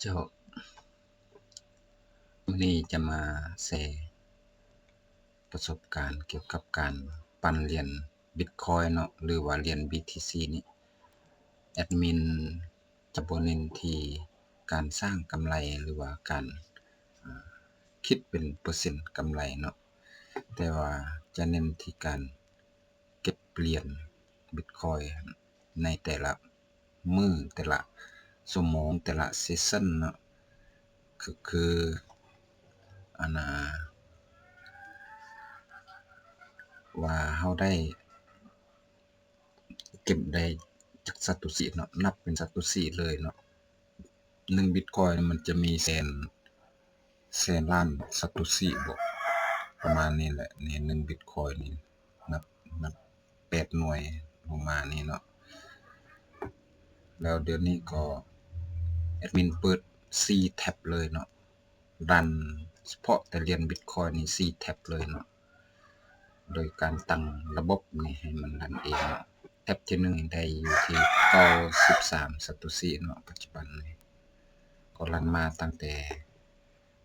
ເຈົ້າ ມື້ນີ້ຈະມາແຊປະສົບການກ່ຽວກັບການປັ່ນຫຼຽນບິດຄອຍເນາະ ຫຼືວ່າຫຼຽນ BTC ນີ້ ແອດມິນຈະບໍ່ເນັ້ນທີ່ການສ້າງກຳໄລ ຫຼືວ່າການ ອາ ຄິດເປັນເປີເຊັນກຳໄລເນາະ ແຕ່ວ່າຈະເນັ້ນທີ່ການ ເກັບຫຼຽນບິດຄອຍໃນແຕ່ລະມື້ ແຕ່ລະຊົ່ວໂມງ ແຕ່ລະເຊສຊັນເນາະ ກໍຄື ອັນນ່າ ວ່າເຮົາໄດ້ເກັບໄດ້ຈັກຊາໂຕຊິເນາະ ນັບເປັນຊາໂຕຊິເລີຍເນາະ. ໜຶ່ງບິດຄອຍມັນຈະມີແສນ ແສນລ້ານຊາໂຕຊິບໍ ປະມານນີ້ແຫຼະ. ນີ້ໜຶ່ງບິດຄອຍນີ້ ນັບ ນັບແປດໜ່ວຍລົງມານີ້ເນາະ. ແລ້ວດຽວນີ້ກໍແອດມິນເປີດສີ່ແທັບເລີຍເນາະ ຣັນສະເພາະແຕ່ຫຼຽນບິດຄອຍນີ້ສີ່ແທັບເລີຍເນາະ. ໂດຍການຕັ້ງລະບົບນີ້ໃຫ້ມັນຣັນເອງເນາະ. ແທັບທີໜຶ່ງໄດ້ຢູ່ທີ່ເກົ້າສິບສາມຊາໂຕຊິເນາະ ປັດຈຸບັນນີ້. ກໍຣັນມາຕັ້ງແຕ່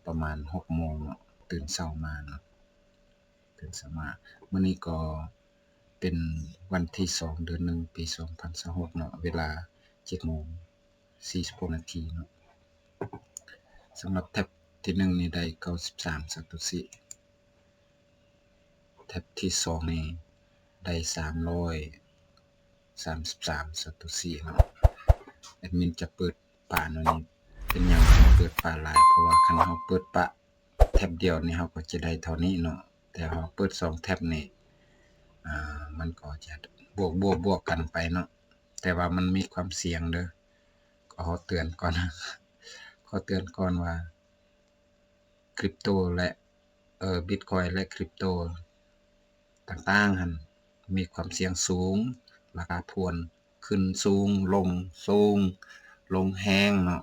ປະມານຫົກໂມງເນາະ ຕື່ນເຊົ້າມາເນາະ ຕື່ນເຊົ້າມາ. ມື້ນີ້ກໍເປັນວັນທີສອງ ເດືອນໜຶ່ງ ປີສອງພັນຊາວຫົກເນາະ ເວລາເຈັດໂມງສີ່ສິບຫົກນາທີເນາະ. ສຳລັບແທັບທີໜຶ່ງນີ້ໄດ້ເກົ້າສິບສາມຊາໂຕຊິ ແທັບທີສອງນີ້ໄດ້ສາມຮ້ອຍສາມສິບສາມຊາໂຕຊິເນາະ. ແອດມິນຈະເປີດປະໜ້ອຍໜຶ່ງ. ເປັນຫຍັງເຮົາເປີດປະຫຼາຍ? ເພາະວ່າຄັນເຮົາເປີດປະແທັບດຽວນີ້ ເຮົາກໍຈະໄດ້ເທົ່ານີ້ເນາະ ແຕ່ເຮົາເປີດສອງແທັບນີ້ ອາ ມັນກໍຈະບວກໆໆກັນໄປເນາະ. ແຕ່ວ່າມັນມີຄວາມສ່ຽງເດີ ຂໍເຕືອນກ່ອນ ຂໍເຕືອນກ່ອນວ່າ ຄຣິບໂຕ ແລະ ເອີ ບິດຄອຍ ແລະ ຄຣິບໂຕຕ່າງໆຫັ້ນ ມີຄວາມສ່ຽງສູງ ລາຄາຜວນຂຶ້ນສູງ ລົງສູງ ລົງແຮງເນາະ.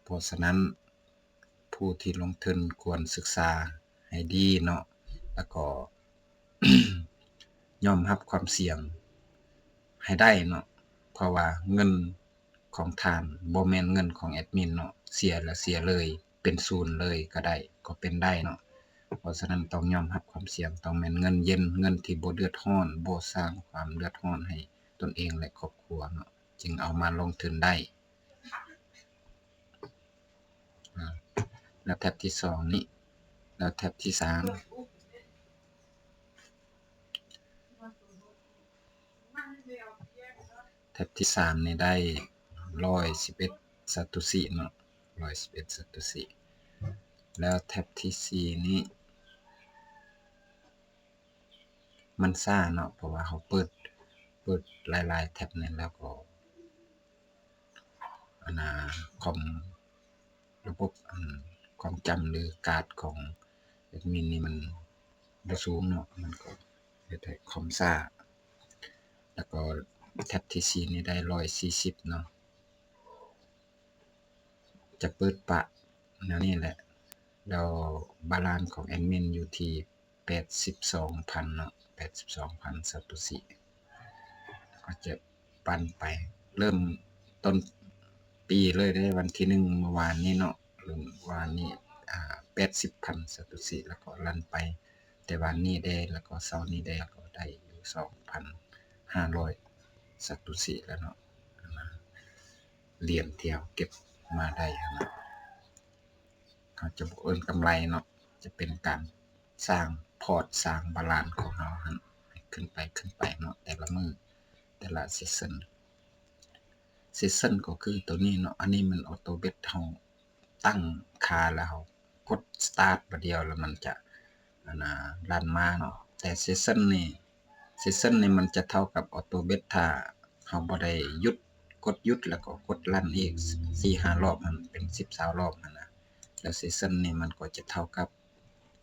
ເພາະສະນັ້ນ ຜູ້ທີ່ລົງທຶນຄວນສຶກສາໃຫ້ດີເນາະ ແລ້ວກໍຍອມຮັບຄວາມສ່ຽງໃຫ້ໄດ້ເນາະ ເພາະວ່າເງິນ ຂອງທ່ານ ບໍ່ແມ່ນເງິນຂອງແອດມິນເນາະ ເສຍລະເສຍເລີຍ ເປັນສູນເລີຍກໍໄດ້ ກໍເປັນໄດ້ເນາະ. ເພາະສະນັ້ນຕ້ອງຍອມຮັບຄວາມສ່ຽງ ຕ້ອງແມ່ນເງິນເຢັນ ເງິນທີ່ບໍ່ເດືອດຮ້ອນ ບໍ່ສ້າງຄວາມເດືອດຮ້ອນໃຫ້ຕົນເອງ ແລະ ຄອບຄົວເນາະ ຈຶ່ງເອົາມາລົງທຶນໄດ້. ອາ ແລ້ວແທັບທີສອງນີ້ ແລ້ວແທັບທີສາມ ແທັບທີສາມນີ້ໄດ້ຮ້ອຍສິບເອັດຊາໂຕຊິເນາະ ຮ້ອຍສິບເອັດຊາໂຕຊິ. ແລ້ວແທັບທີສີ່ນີ້ ມັນຊ້າເນາະ ເພາະວ່າເຮົາເປີດ ເປີດຫຼາຍໆແທັບນີ້ ແລ້ວກໍ ອັນນ່າ ຄອມ ລະບົບ ອັນ ຄວາມຈຳ ຫຼື ກາດຂອງແອດມິນນີ້ມັນບໍ່ສູງເນາະ ມັນກໍເຮັດໃຫ້ຄອມຊ້າ. ແລ້ວກໍແທັບທີສີ່ນີ້ໄດ້ຮ້ອຍສີ່ສິບເນາະ ຈະເປີດປະແນວນີ້ແຫຼະ. ແລ້ວບາລານຂອງແອດມິນຢູ່ທີ່ ແປດສິບສອງພັນເນາະ ແປດສິບສອງພັນຊາໂຕຊິ ກໍຈະປັ່ນໄປ ເລີ່ມຕົ້ນປີເລີຍເດ້ ວັນທີໜຶ່ງ ເມື່ອວານນີ້ເນາະ ເລີ່ມວານນີ້ ອາ ແປດສິບພັນຊາໂຕຊິ ແລ້ວກໍຣັນໄປ ແຕ່ວານນີ້ເດ້ ແລ້ວກໍເຊົ້ານີ້ເດ້ ແລ້ວກໍໄດ້ຢູ່ສອງພັນຫ້າຮ້ອຍຊາໂຕຊິແລ້ວເນາະ ຫຼຽນທີ່ເຮົາເກັບມາໄດ້ຫັ້ນນະ ເຮົາຈະບໍ່ເອີ້ນກຳໄລເນາະ ຈະເປັນການ ສ້າງພອດ ສ້າງບາລານຂອງເຮົາຫັ້ນ ໃຫ້ຂຶ້ນໄປ ຂຶ້ນໄປເນາະ ແຕ່ລະມື້ ແຕ່ລະເຊສຊັນ. ເຊສຊັນກໍຄືໂຕນີ້ເນາະ ອັນນີ້ມັນອອໂຕເບັດ ເຮົາຕັ້ງຄ່າແລ້ວ ເຮົາກົດສະຕາດບາດດຽວ ແລ້ວມັນຈະ ອັນນ່າ ຣັນມາເນາະ. ແຕ່ເຊສຊັນນີ້ ເຊສຊັນນີ້ມັນຈະເທົ່າກັບອອໂຕເບັດ ຖ້າເຮົາບໍ່ໄດ້ຢຸດ ກົດຢຸດ ແລ້ວກໍກົດຣັນອີກສີ່ຫ້າລອບ ຫັ້ນເປັນສິບຊາວລອບຫັ້ນນະ ແລ້ວເຊສຊັນນີ້ມັນກໍຈະເທົ່າກັບ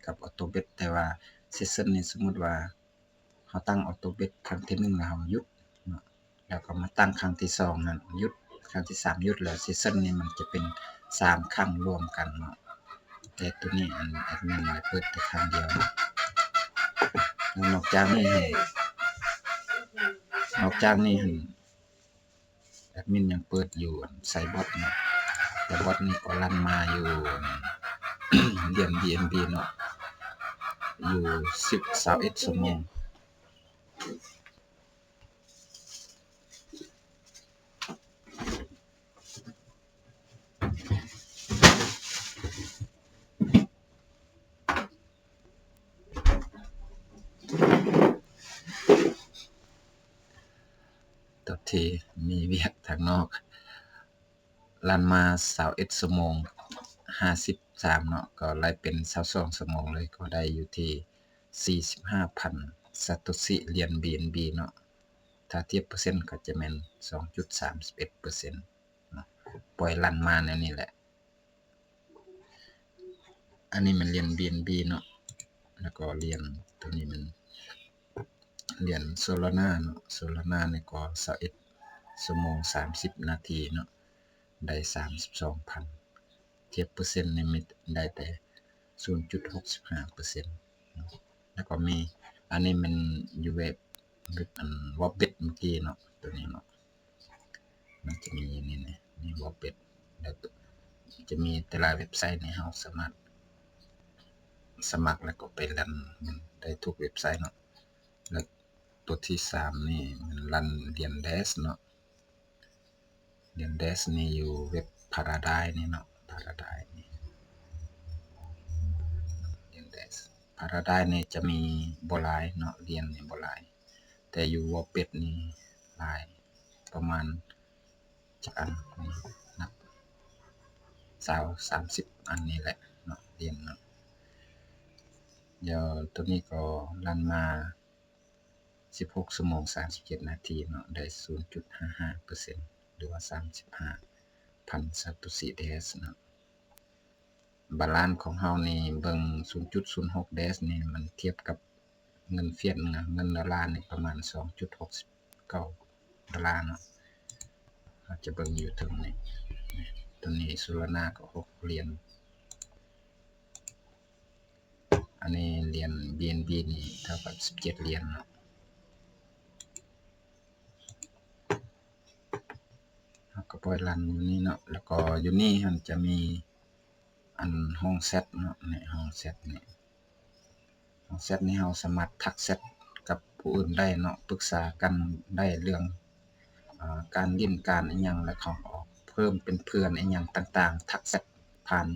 ກັບອອໂຕເບັດ ແຕ່ວ່າເຊສຊັນນີ້ ສົມມຸດວ່າເຮົາຕັ້ງອອໂຕເບັດຄັ້ງທີໜຶ່ງແລ້ວເຮົາຢຸດເນາະ ແລ້ວກໍມາຕັ້ງຄັ້ງທີສອງຫັ້ນຢຸດ ຄັ້ງທີສາມຢຸດ ແລ້ວເຊສຊັນນີ້ມັນຈະເປັນສາມຄັ້ງລວມກັນເນາະ. ແຕ່ໂຕນີ້ ອັນ ແອດມິນໄດ້ເປີດແຕ່ຄັ້ງດຽວເນາະ ແລ້ວນອກຈາກນີ້ ນອກຈາກນີ້ຫັ້ນ ແອດມິນຍັງເປີດຢູ່ ອັນ ໄຊບອດເນາະ ແຕ່ ບອດນີ້ກໍລັນມາຢູ່ ຫຼຽນບີເອັນບີເນາະ ຢູ່ສິບ ຊາວເອັດຊົ່ວໂມງ. ໂທດທີ ມີວຽກທາງນອກ. ລັນມາຊາວເອັດຊົ່ວໂມງ ຫ້າສິບສາມເນາະ ກໍໄລ່ເປັນຊາວສອງຊົ່ວໂມງເລີຍ ກໍໄດ້ຢູ່ທີ່ສີ່ສິບຫ້າພັນຊາໂຕຊິ ຫຼຽນບີເອັນບີເນາະ. ຖ້າທຽບເປີເຊັນກໍຈະແມ່ນສອງຈຸດສາມສິບເອັດເປີເຊັນເນາະ. ປ່ອຍລັນມາແນວນີ້ແຫຼະ. ອັນນີ້ແມ່ນຫຼຽນບີເອັນບີເນາະ ແລ້ວກໍຫຼຽນໂຕນີ້ແມ່ນຫຼຽນໂຊລານາເນາະ. ໂຊລານານີ້ກໍຊາວເອັດຊົ່ວໂມງ ສາມສິບນາທີເນາະ ໄດ້ສາມສິບສອງພັນ ທຽບເປີເຊັນນີ້ມີ ໄດ້ແຕ່ສູນຈຸດຫົກສິບຫ້າເປີເຊັນເນາະ. ແລ້ວກໍມີ ອັນນີ້ແມ່ນຢູ່ເວັບ ເວັບອັນ ວອບເບັດເມື່ອກີ້ເນາະ ໂຕນີ້ເນາະ. ມັນຈະມີນີ້ ນີ້ ນີ້ ວອບເບັດ ແລ້ວຈະມີແຕ່ລະເວັບໄຊນີ້ ເຮົາສາມາດສະໝັກ ແລ້ວກໍໄປລັນໄດ້ທຸກເວັບໄຊເນາະ. ແລ້ວໂຕທີສາມນີ້ ມັນລັນຫຼຽນແດສເນາະ. ຫຼຽນແດສນີ້ຢູ່ເວັບພາຣາໄດນີ້ເນາະ ພາຣາໄດນີ້ ຫຼຽນແດສ ພາຣາໄດນີ້ຈະມີບໍ່ຫຼາຍເນາະ ຫຼຽນນີ້ບໍ່ຫຼາຍ. ແຕ່ຢູ່ວອບເບັດນີ້ຫຼາຍ ປະມານຈັກອັນ ນັບຊາວ ສາມສິບອັນນີ້ແຫຼະເນາະ ຫຼຽນເນາະ. ດຽວໂຕນີ້ກໍລັນມາສິບຫົກຊົ່ວໂມງ ສາມສິບເຈັດນາທີເນາະ ໄດ້ສູນຈຸດຫ້າຫ້າເປີເຊັນ ຫຼືວ່າສາມສິບຫ້າພັນຊາໂຕຊິແດສເນາະ. ບາລານຂອງເຮົານີ້ເບິ່ງສູນຈຸດສູນຫົກແດສນີ້ ມັນທຽບກັບເງິນຟຽດເນາະ ເງິນດອນລານີ້ປະມານສອງຈຸດຫົກສິບເກົ້າດອນລາເນາະ. ເຮົາຈະເບິ່ງຢູ່ເທິງນີ້ ໂຕນີ້ໂຊລານາກໍຫົກຫຼຽນ ອັນນີ້ຫຼຽນບີເອັນບີນີ້ເທົ່າກັບສິບເຈັດຫຼຽນເນາະ. ເຮົາກໍປ່ອຍລັນຢູ່ນີ້ເນາະ ແລ້ວກໍຢູ່ນີ້ຫັ້ນຈະມີອັນຫ້ອງແຊັດເນາະ ໃນຫ້ອງແຊັດນີ້ ຫ້ອງແຊັດນີ້ເຮົາສາມາດທັກແຊັດກັບຜູ້ອື່ນໄດ້ເນາະ ປຶກສາກັນໄດ້ເລື່ອງ ອາ ການຫຼິ້ນການອີ່ຫຍັງ ແລ້ວເຂົາກໍເພີ່ມເປັນເພື່ອນອີ່ຫຍັງຕ່າງໆ ທັກແຊັດຜ່ານ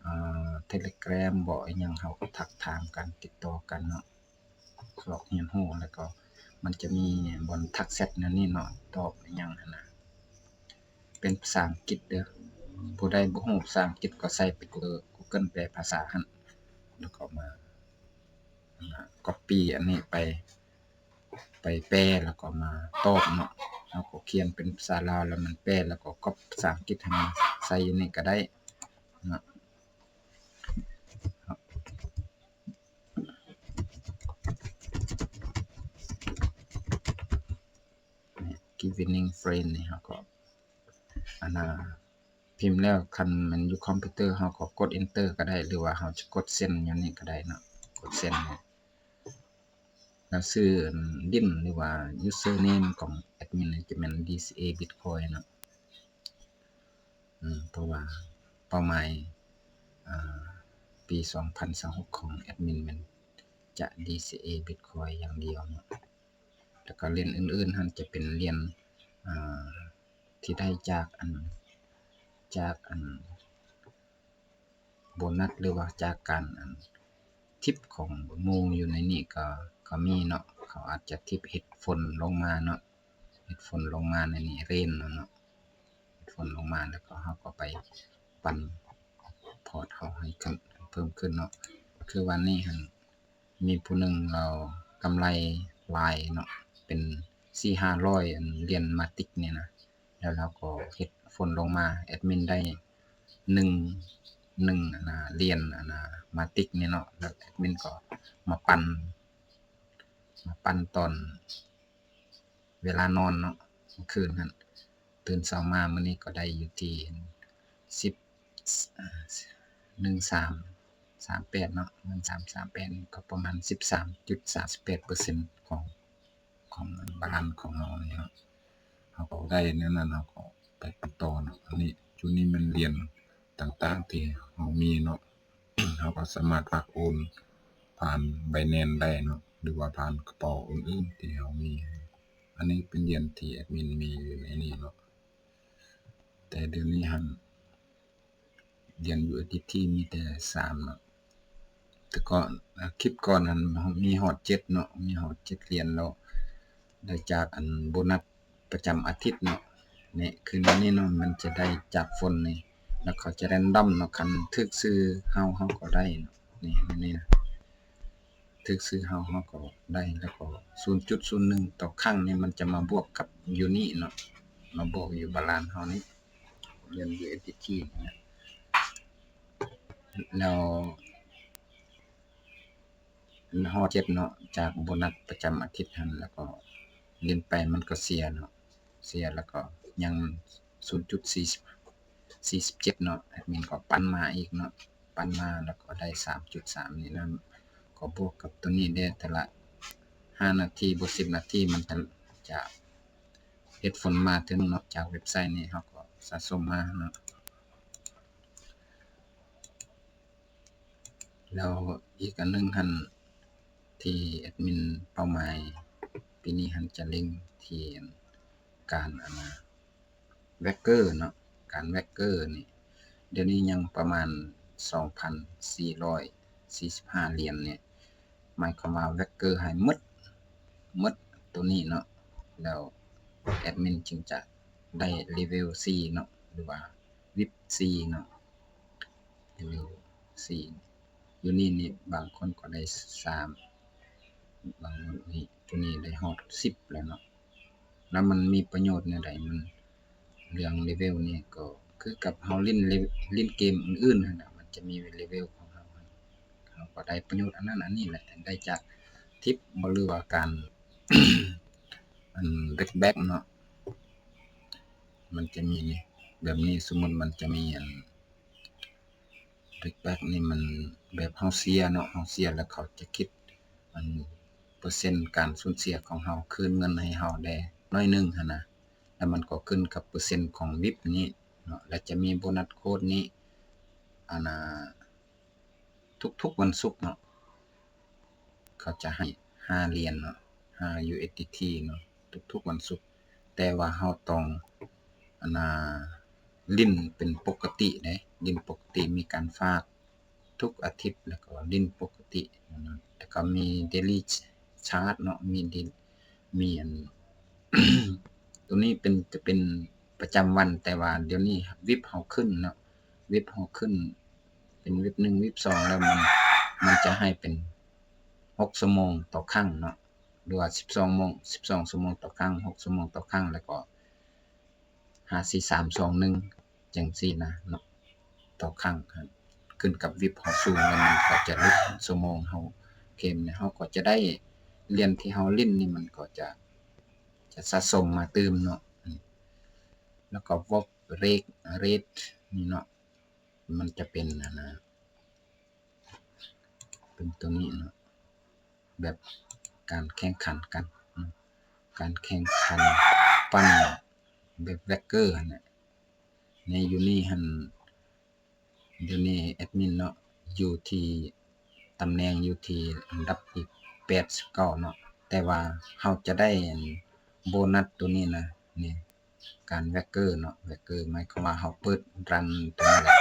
ອາ ເທເລແກຣມບໍ ອີ່ຫຍັງ ເຮົາກໍທັກຖາມກັນ ຕິດຕໍ່ກັນເນາະ. ຊອກຮຽນຮູ້ ແລ້ວກໍມັນຈະມີບ່ອນທັກແຊັດແນວນີ້ເນາະ ຕອບອີ່ຫຍັງຫັ້ນນະ ເປັນພາສາອັງກິດເດີ້. ຜູ້ໃດບໍ່ຮູ້ພາສາອັງກິດກໍໃສ່ໄປ Google ແປພາສາຫັ້ນ ແລ້ວກໍມາ ມາ copy ອັນນີ້ໄປ ໄປແປ ແລ້ວກໍມາຕອບເນາະ. ເຮົາກໍຂຽນເປັນພາສາລາວ ແລ້ວມັນແປ ແລ້ວກໍກັອບພາສາອັງກິດໃຫ້ມາໃສ່ຢູ່ນີ້ກໍໄດ້ເນາະ. ນີ້ Giving Friend ນີ້ ເຮົາກໍ ອັນນ່າ ພິມແລ້ວ ຄັນແມ່ນຢູ່ຄອມພິວເຕີ ເຮົາກໍກົດ Enter ກໍໄດ້ ຫຼືວ່າເຮົາຈະກົດ Send ຢູ່ນີ້ກໍໄດ້ເນາະ ກົດ Send ນີ້. ແລ້ວຊື່ຫຼິ້ນ ຫຼືວ່າ Username ຂອງແອັດມິນນີ້ຈະແມ່ນ DCA Bitcoin ເນາະ. ເພາະວ່າເປົ້າໝາຍ ອາ ປີສອງພັນຊາວຫົກຂອງແອັດມິນແມ່ນຈະ DCA Bitcoin ຢ່າງດຽວເນາະ. ແລ້ວກໍຫຼຽນອື່ນໆຫັ້ນຈະເປັນຫຼຽນ ອາ ທີ່ໄດ້ຈາກອັນ ຈາກອັນ ໂບນັດ ຫຼືວ່າຈາກການອັນ tip ຂອງໝູ່ຢູ່ໃນນີ້ກໍ ກໍມີເນາະ. ເຂົາອາດຈະ tip ເຮັດຝົນລົງມາເນາະ ເຮັດຝົນລົງມາໃນນີ້ ເຣນເນາະ ເຮັດຝົນລົງມາ ແລ້ວກໍເຮົາກໍໄປປັ່ນພອດເຮົາໃຫ້ຂຶ້ນ ເພີ່ມຂຶ້ນເນາະ. ຄືວັນນີ້ຫັ້ນ ມີຜູ້ໜຶ່ງລາວກຳໄລຫຼາຍເນາະ ເປັນສີ່ຫ້າຮ້ອຍ ອັນ ຫຼຽນມາຕິກນີ້ນະ ແລ້ວລາວກໍເຮັດຝົນລົງມາ ແອັດມິນໄດ້ໜຶ່ງ ໜຶ່ງ ອັນນ່າ ຫຼຽນ ອັນນ່າ ມາຕິກນີ້ເນາະ ແລ້ວແອັດມິນກໍມາປັ່ນ ມາປັ່ນຕອນເວລານອນເນາະ ມື້ຄືນຫັ້ນ. ຕື່ນເຊົ້າມາມື້ນີ້ກໍໄດ້ຢູ່ທີ່ສິບ ອາ ໜຶ່ງສາມສາມແປດເນາະ ໜຶ່ງສາມສາມແປດ ກໍປະມານສິບສາມຈຸດສາມສິບແປດເປີເຊັນຂອງ ຂອງບາລານຂອງເຮົານີ້ເນາະ. ເຮົາກໍໄດ້ແນວນັ້ນ ເຮົາກໍໄປຕໍ່ເນາະ. ອັນນີ້ຈຸ ນີ້ແມ່ນຫຼຽນຕ່າງໆທີ່ເຮົາມີເນາະ, ເຮົາກໍສາມາດຝາກໂອນຜ່ານ Binance ໄດ້ເນາະ ຫຼືວ່າຜ່ານກະເປົາອື່ນໆທີ່ເຮົາມີ. ອັນນີ້ເປັນຫຼຽນທີ່ແອດມິນມີຢູ່ໃນນີ້ເນາະ, ແຕ່ດຽວນີ້ຫັ້ນ ຫຼຽນ USDT ມີແຕ່ສາມເນາະ. ແຕ່ກ່ອນ ອາ ຄລິບກ່ອນຫັ້ນມີຮອດເຈັດເນາະ, ມີຮອດເຈັດຫຼຽນແລ້ວ ໄດ້ຈາກອັນໂບນັດປະຈຳອາທິດເນາະ. ນີ້ຄືແນວນີ້ເນາະ, ມັນຈະໄດ້ຈາກຝົນນີ້ ແລ້ວເຂົາຈະ random ເນາະ, ຄັນຖືກຊື່ເຮົາ ເຮົາກໍໄດ້ເນາະ. ນີ້ ນີ້ນະ ຖືກຊື່ເຮົາ ເຮົາກໍໄດ້ ແລ້ວກໍ ສູນຈຸດສູນໜຶ່ງ ຕໍ່ຄັ້ງນີ້ ມັນຈະມາບວກກັບຢູ່ນີ້ເນາະ, ມາບວກຢູ່ balance ເຮົານີ້ ເງິນ USDT ນີ້ນະ. ແລ້ວຮອດເຈັດເນາະ ຈາກໂບນັດປະຈຳອາທິດຫັ້ນ ແລ້ວກໍຫຼິ້ນໄປມັນກໍເສຍເນາະ, ເສຍແລ້ວກໍຍັງ ສູນຈຸດສີ່ສິບ ສີ່ສິບເຈັດເນາະ, ແອດມິນກໍປັ່ນມາອີກເນາະ, ປັ່ນມາແລ້ວກໍໄດ້ສາມຈຸດສາມນີ້ນະ, ກໍບວກກັບຕົວນີ້ເດ້ ແຕ່ລະຫ້ານາທີ ບໍ່ ສິບນາທີ ມັນຈະ ຈະເຮັດຝົນມາເທື່ອໜຶ່ງເນາະ, ຈາກເວັບໄຊນີ້ເຮົາກໍສະສົມມາເນາະ. ແລ້ວອີກອັນໜຶ່ງຫັ້ນ ທີ່ແອດມິນເປົ້າໝາຍປີນີ້ຫັ້ນ ຈະເລັງທີ່ການ ອັນນາ ແວັກເກີເນາະ, ການແວັກເກີນີ້ ດຽວນີ້ຍັງປະມານສອງພັນສີ່ຮ້ອຍສີ່ສິບຫ້າຫຼຽນນີ້, ໝາຍຄວາມວ່າແວັກເກີໃຫ້ໝົດ ໝົດໂຕນີ້ເນາະ, ແລ້ວແອດມິນຈຶ່ງຈະໄດ້ເລເວວສີ່ເນາະ ຫຼືວ່າວິບສີ່ເນາະ, ເລເວວສີ່. ຢູ່ນີ້ນີ້ບາງຄົນກໍໄດ້ສາມ ບາງຄົນນີ້ ໂຕນີ້ໄດ້ຮອດສິບແລ້ວເນາະ. ແລ້ວມັນມີປະໂຫຍດແນວໃດ? ມັນ ເລື່ອງເລເວວນີ້ກໍຄືກັບເຮົາຫຼິ້ນເລ ຫຼິ້ນເກມອື່ນໆຫັ້ນນະ, ມັນຈະມີເລເວວຂອງເຮົາ, ເຮົາກໍໄດ້ປະໂຫຍດອັນນັ້ນອັນນີ້ແຫຼະ, ໄດ້ຈາກທິບບໍ່ ຫຼືວ່າການ ອັນ ເກັດແບັກເນາະ, ມັນຈະມີແບບນີ້, ສົມມຸດມັນຈະມີອັນ ເກັດແບັກນີ້ມັນແບບເຮົາເສຍເນາະ, ເຮົາເສຍແລ້ວເຂົາຈະຄິດອັນເປີເຊັນການສູນເສຍຂອງເຮົາ ຄືນເງິນໃຫ້ເຮົາແດ່ໜ້ອຍໜຶ່ງຫັ້ນນະ, ແລ້ວມັນກໍຂຶ້ນກັບເປີເຊັນຂອງວິບນີ້ເນາະ, ແລ້ວຈະມີໂບນັດໂຄດນີ້ ອັນນາ ທຸກໆວັນສຸກເນາະ, ເຂົາຈະໃຫ້ຫ້າຫຼຽນເນາະ, ຫ້າ USDT ເນາະ ທຸກໆວັນສຸກ, ແຕ່ວ່າເຮົາຕ້ອງ ອັນນາ ຫຼິ້ນເປັນປົກກະຕິເດ້, ຫຼິ້ນປົກກະຕິ ມີການຝາກທຸກອາທິດ ແລ້ວກໍຫຼິ້ນປົກກະຕິ, ແລ້ວກໍມີ daily charge ເນາະ, ມີ daily ມີອັນ ໂຕນີ້ເປັນ ຈະເປັນປະຈຳວັນ, ແຕ່ວ່າດຽວນີ້ວິບເຮົາຂຶ້ນເນາະ, ວິບເຮົາຂຶ້ນເປັນວິບໜຶ່ງ ວິບສອງ ແລ້ວມັນ ມັນຈະໃຫ້ເປັນຫົກຊົ່ວໂມງຕໍ່ຄັ້ງເນາະ, ຫຼືວ່າສິບສອງໂມງ ສິບສອງຊົ່ວໂມງຕໍ່ຄັ້ງ ຫົກຊົ່ວໂມງຕໍ່ຄັ້ງ ແລ້ວກໍ ຫ້າ ສີ່ ສາມ ສອງ ໜຶ່ງ ຈັ່ງຊີ້ນະເນາະ, ຕໍ່ຄັ້ງ ຂຶ້ນກັບວິບເຮົາສູງ ແລ້ວມັນກໍຈະຫຼຸດຊົ່ວໂມງເຮົາເຄມນີ້, ເຮົາກໍຈະໄດ້ຫຼຽນທີ່ເຮົາຫຼິ້ນນີ້ ມັນກໍຈະ ຈະສະສົມມາຕື່ມເນາະ. ແລ້ວກໍ Warp Rate Rate ນີ້ເນາະ, ມັນຈະເປັນ ອັນນາ ເປັນໂຕນີ້ເນາະ, ແບບການແຂ່ງຂັນກັນເນາະ, ການແຂ່ງຂັນປັ່ນແບບແວັກເກີຫັ້ນແຫຼະ. ໃນຢູ່ນີ້ຫັ້ນ ດຽວນີ້ແອດມິນເນາະ ຢູ່ທີ່ ຕຳແໜ່ງຢູ່ທີ່ອັນດັບທີແປດສິບເກົ້າເນາະ, ແຕ່ວ່າເຮົາຈະໄດ້ອັນໂບນັດໂຕນີ້ນະ, ນີ້ ການແວັກເກີເນາະ, ແວັກເກີໝາຍຄວາມວ່າເຮົາເປີດຣັນໂຕນີ້ແຫຼະ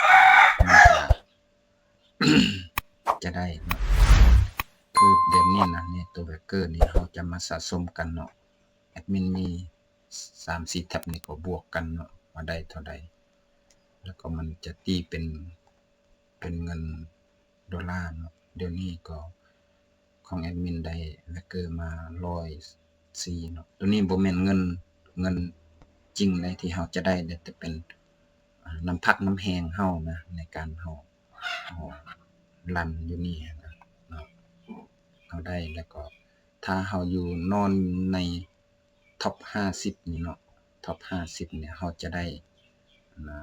ມັນຈະ ຈະໄດ້ເນາະ, ຄືແບບນີ້ນະ, ນີ້ໂຕແວັກເກີນີ້ເຮົາຈະມາສະສົມກັນເນາະ, ແອດມິນມີສາມສີ່ແທັບນີ້ກໍບວກກັນເນາະ ວ່າໄດ້ເທົ່າໃດ, ແລ້ວກໍມັນຈະຕີເປັນ ເປັນເງິນໂດລາເນາະ. ດຽວນີ້ກໍຂອງແອດມິນໄດ້ແວັກເກີມາຮ້ອຍສີ່ເນາະ, ໂຕນີ້ບໍ່ແມ່ນເງິນ ເງິນຈິງໃດທີ່ເຮົາຈະໄດ້, ໄດ້ແຕ່ເປັນ ອາ ນ້ຳພັກນ້ຳແຮງເຮົານະ ໃນການເຮົາ ເຮົາລັນຢູ່ນີ້ນະເນາະ, ເຮົາໄດ້. ແລ້ວກໍຖ້າເຮົາຢູ່ນອນໃນ ທັອບຫ້າສິບນີ້ເນາະ, ທັອບຫ້າສິບນີ້ເຮົາຈະໄດ້ ອັນນາ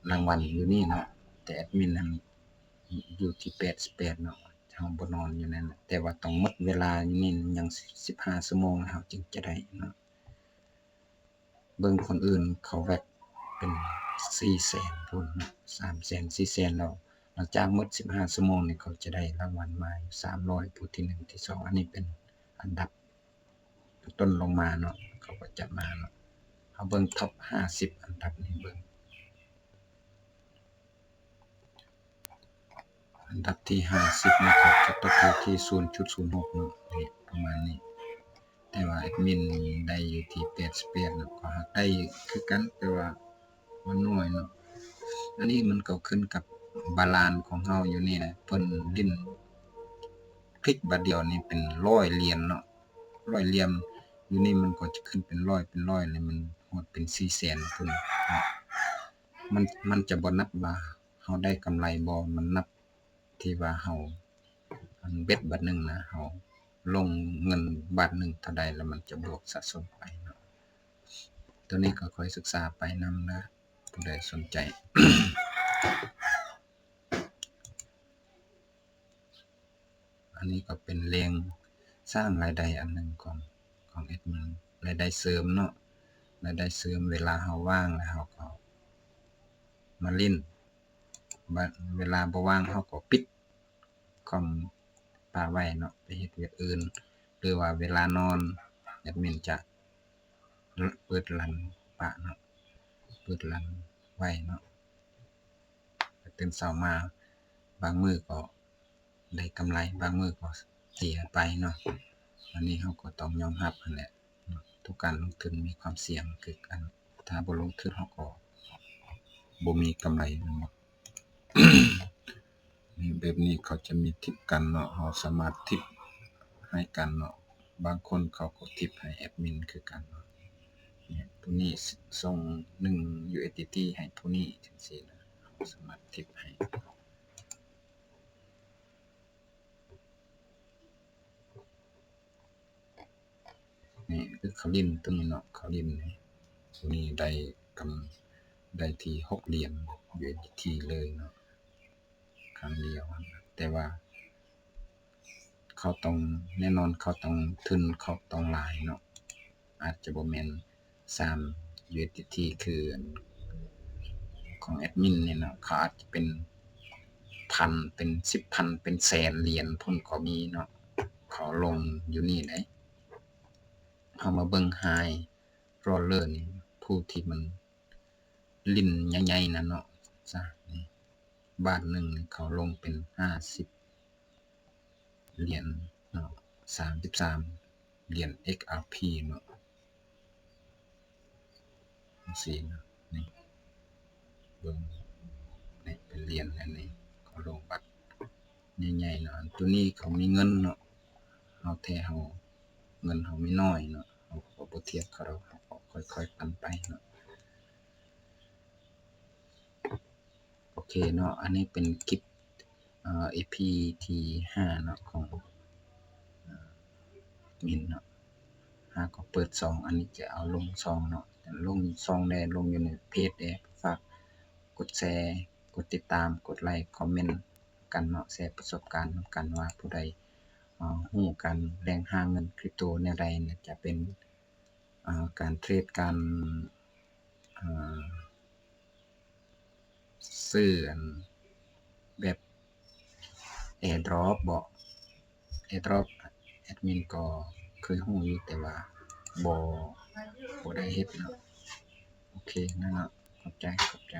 ລາງວັນຢູ່ນີ້ເນາະ, ແຕ່ແອດມິນຫັ້ນຢູ່ທີ່ແປດສິບແປດເນາະ, ເຮົາບໍ່ນອນຢູ່ນັ້ນ, ແຕ່ວ່າຕ້ອງໝົດເວລາຢູ່ນີ້ຍັງສິບຫ້າຊົ່ວໂມງ ເຮົາຈຶ່ງຈະໄດ້ເນາະ. ເບິ່ງຄົນອື່ນເຂົາແວັກເປັ ສີ່ແສນພຸ້ນເນາະ ສາມແສນ ສີ່ແສນ ແລ້ວ ຫຼັງຈາກໝົດສິບຫ້າຊົ່ວໂມງນີ້ ເຂົາຈະໄດ້ລາງວັນມາຢູ່ສາມຮ້ອຍ ຜູ້ທີໜຶ່ງ ທີສອງ ອັນນີ້ເປັນອັນດັບຕົ້ນໆລົງມາເນາະ ເຂົາກໍຈະມາເນາະ ເຮົາເບິ່ງທັອບຫ້າສິບອັນດັບນີ້ເບິ່ງ ອັນດັບທີຫ້າສິບນີ້ກໍຈະຕົກຢູ່ທີ່ສູນຈຸດສູນຫົກເນາະ ນີ້ປະມານນີ້ ແຕ່ວ່າແອດມິນໄດ້ຢູ່ທີ່ແປດສິບແປດເນາະ ກໍຫາກໄດ້ຄືກັນ ແຕ່ວ່າມັນໜ້ອຍເນາະ ອັນນີ້ມັນກໍຂຶ້ນກັບບາລານຂອງເຮົາຢູ່ນີ້ແຫຼະ ເພິ່ນຫຼິ້ນຄລິກບາດດຽວນີ້ເປັນຮ້ອຍຫຼຽນເນາະ ຮ້ອຍຫຼຽນ ຢູ່ນີ້ມັນກໍຈະຂຶ້ນເປັນຮ້ອຍເປັນຮ້ອຍ ແລ້ວມັນຮອດເປັນສີ່ແສນພຸ້ນເນາະ ມັນ ມັນຈະບໍ່ນັບວ່າເຮົາໄດ້ກຳໄລບໍ່ ມັນນັບ ທີ່ວ່າເຮົາ ອັນເບັດບາດໜຶ່ງນະ ເຮົາລົງເງິນບາດໜຶ່ງເທົ່າໃດ ແລ້ວມັນຈະບວກສະສົມໄປເນາະ ໂຕນີ້ກໍຄ່ອຍສຶກສາໄປນຳນະ ຜູ້ໃດສົນໃຈ ອັນນີ້ກໍເປັນແຫຼ່ງສ້າງລາຍໄດ້ອັນໜຶ່ງຂອງ ຂອງແອດມິນ ລາຍໄດ້ເສີມເນາະ ລາຍໄດ້ເສີມ ເວລາເຮົາວ່າງແລ້ວເຮົາກໍມາຫຼິ້ນ ບາດເວລາບໍ່ວ່າງເຮົາກໍປິດຄອມປະໄວ້ເນາະ ໄປເຮັດວຽກອື່ນ ຫຼືວ່າເວລານອນແອດມິນຈະເປີດລັນປະເນາະ ເປີດລັນໄວ້ເນາະ ແລ້ວຕື່ນເຊົ້າມາບາງມື້ກໍ ໄດ້ກຳໄລ ບາງມື້ກໍເສຍໄປເນາະ ອັນນີ້ເຮົາກໍຕ້ອງຍອມຮັບຫັ້ນແຫຼະເນາະ ທຸກການລົງທຶນມີຄວາມສ່ຽງຄືກັນ ຖ້າບໍ່ລົງທຶນເຮົາກໍບໍ່ມີກຳໄລແມ່ນບໍ່ ນີ້ ແບບນີ້ເຂົາຈະມີທິບກັນເນາະ ເຮົາສາມາດທິບໃຫ້ກັນເນາະ ບາງຄົນເຂົາກໍທິບໃຫ້ແອດມິນຄືກັນເນາະ ນີ້ ຜູ້ນີ້ສົ່ງໜຶ່ງຢູເອັສດີທີໃຫ້ຜູ້ນີ້ ຈັ່ງຊີ້ນະ ເຮົາສາມາດທິບໃຫ້ ນີ້ຄືເຂົາຫຼິ້ນຕົວນີ້ເນາະ ເຂົາຫຼິ້ນນີ້ ຜູ້ນີ້ໄດ້ກຳ ໄດ້ທີ່ຫົກຫຼຽນຢູເອັສດີທີເລີຍເນາະ ຄັ້ງດຽວ ແຕ່ວ່າເຂົາຕ້ອງ ແນ່ນອນເຂົາຕ້ອງ ທຶນເຂົາຕ້ອງຫຼາຍເນາະ ອາດຈະບໍ່ແມ່ນ ສາມຢູເອັສດີທີຄືຂອງແອດມິນນີ້ເນາະ ເຂົາອາດຈະເປັນພັນ ເປັນສິບພັນ ເປັນແສນຫຼຽນພຸ້ນກໍມີເນາະ ເຂົາລົງຢູ່ນີ້ເດ້ ເຮົາມາເບິ່ງໄຮໂຣລເລີນີ້ ຜູ້ທີ່ມັນຫຼິ້ນໃຫຍ່ໆນັ້ນເນາະ ຊະ ນີ້ ບາດໜຶ່ງນີ້ເຂົາລົງເປັນຫ້າສິບ ຫຼຽນເນາະ ສາມສິບສາມຫຼຽນເອັກອາພີເນາະ ຈັ່ງຊີ້ນະ ນີ້ ເບິ່ງ ນີ້ເປັນຫຼຽນ ອັນນີ້ເຂົາລົງບັດໃຫຍ່ໆເນາະ ອັນໂຕນີ້ເຂົາມີເງິນເນາະ ເຮົາແທ້ເຮົາ ເງິນເຮົາມີໜ້ອຍເນາະ ເຮົາກໍບໍ່ທຽບເຂົາດອກ ເຮົາກໍຄ່ອຍໆປັນໄປເນາະ. ໂອເຄເນາະ ອັນນີ້ເປັນຄລິບ ເອີ ອີພີທີຫ້າເນາະ ຂອງ ເອີ ມິນເນາະ ຫາກໍເປີດຊ່ອງ ອັນນີ້ຈະເອົາລົງຊ່ອງເນາະ ລົງຊ່ອງແດ່ ລົງຢູ່ໃນເພຈແດ່ ຝາກກົດແຊ ກົດຕິດຕາມ ກົດໄລຄ໌ ຄອມເມັນກັນເນາະ ແຊປະສົບການນຳກັນວ່າຜູ້ໃດ ເອີ ຮູ້ການແຫຼ່ງຫາເງິນຄຣິບໂຕແນວໃດ ຈະເປັນ ເອີ ການເທຣດ ການ ເອີ ຊື້ອັນແບບແອດຣອບເບາະ ແອດຣອບ ແອດມິນກໍເຄີຍຮູ້ຢູ່ ແຕ່ວ່າບໍ່ ບໍ່ໄດ້ເຮັດເນາະ. ໂອເຄນັ້ນເນາະ ຂອບໃຈ ຂອບໃຈ.